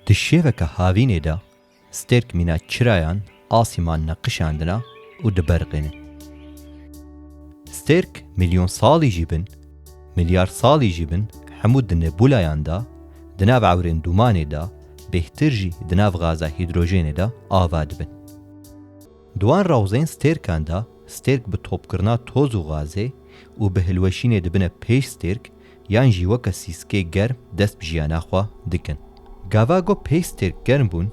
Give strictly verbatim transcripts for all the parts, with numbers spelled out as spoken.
Di şêveke havînê de stêrk mîna çirayan asîman neqişandina û diberiqînin. Stêrk milyon salî jî bin, milyar salî jî bin, hemû di nebûlayan de, di nav ewrên dûmanê de, bêhtir jî di nav gaza hîdrojênê de ava dibin. Di wan rewzên stêrkan de, stêrk bi topkirina toz û gazê û bi hilweşînê dibine pêş stêrk, yan jî weke sîskê germ dest bi jiyana xwe dikin. Gava ku pêş stêrk germ bûn,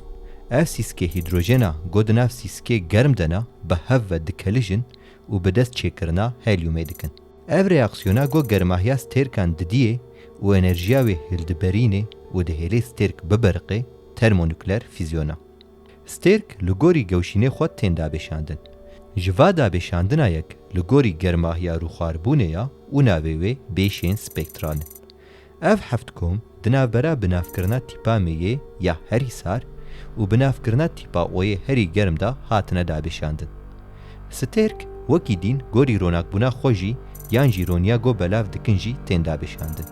ev sîskê hîdrojena ku di nav sîskê germ de ne, bi hev ve dikelijin û bi dest çêkirina helyumê dikin. Ev reaksiyona ku germahiya stêrkan didiyê û enerjiya wê hildiberînê û dihêlê stêrk biberiqê, termonukleer fîzyon e. Stêrk li gorî gewşînê xwe tên dabêşandin. Ji va dabêşandina yek li gorî germahiya rûxarbûnê ya û navê wê bêşên spektral in. Ev heft kom di navbera binavkirina tîpa meyê ya herî sar û binavkirina tîpa oyê herî germ de hatine dabêşandin. Stêrk wekî dîn gorî ronakbûna xwe jî yan jî roniya ku belav dikin jî tên dabêşandin.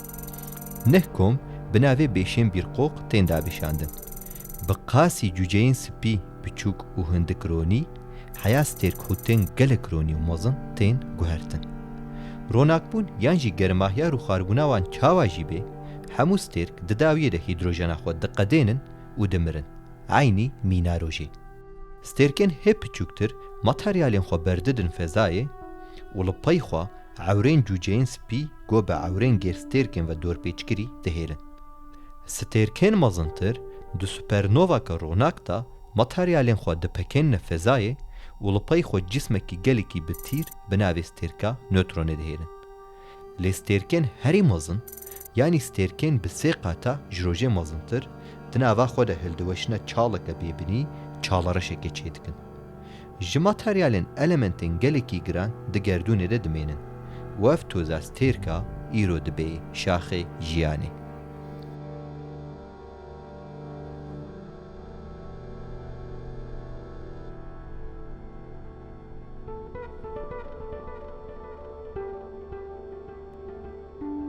Neh kom bi navê bêşên bîrqoq tên dabêşandin. Bi qasî cûceyên spî, biçûk û hindik ronî, heya stêrk hûtên gelek ronî û mezin tên guhertin. Ronakbûn yan jî germahiya rûxarbûna wan çawa jî bê, hemû stêrk di dawiyê de hîdrojena xwe diqedênin û dimirin. Eynî mîna rojê. Stêrkên hê piçûktir materyalên xwe berdidin fezayê û li pey xwe ewrên cûceyên spî ku bi ewrên gêrstêrkên ve dorpêçkirî dihêlin. Stêrkên mezintir di supernovake ronak de materyalên xwe dipekênine fezayê û li pey xwe cismekî gelekî bi tîr bi navê stêrka newtronê dihêlin. Lê stêrkên herî mezin, yanî stêrkên bi sê qata ji rojê mezintir, di nava xwe de hildiweşina çaleke bêbinî, çalareşekê çêdikin. Ji materyalên elementên gelekî giran di gerdûnê de dimênin û ev toza stêrka îro dibe şaxê jiyanê.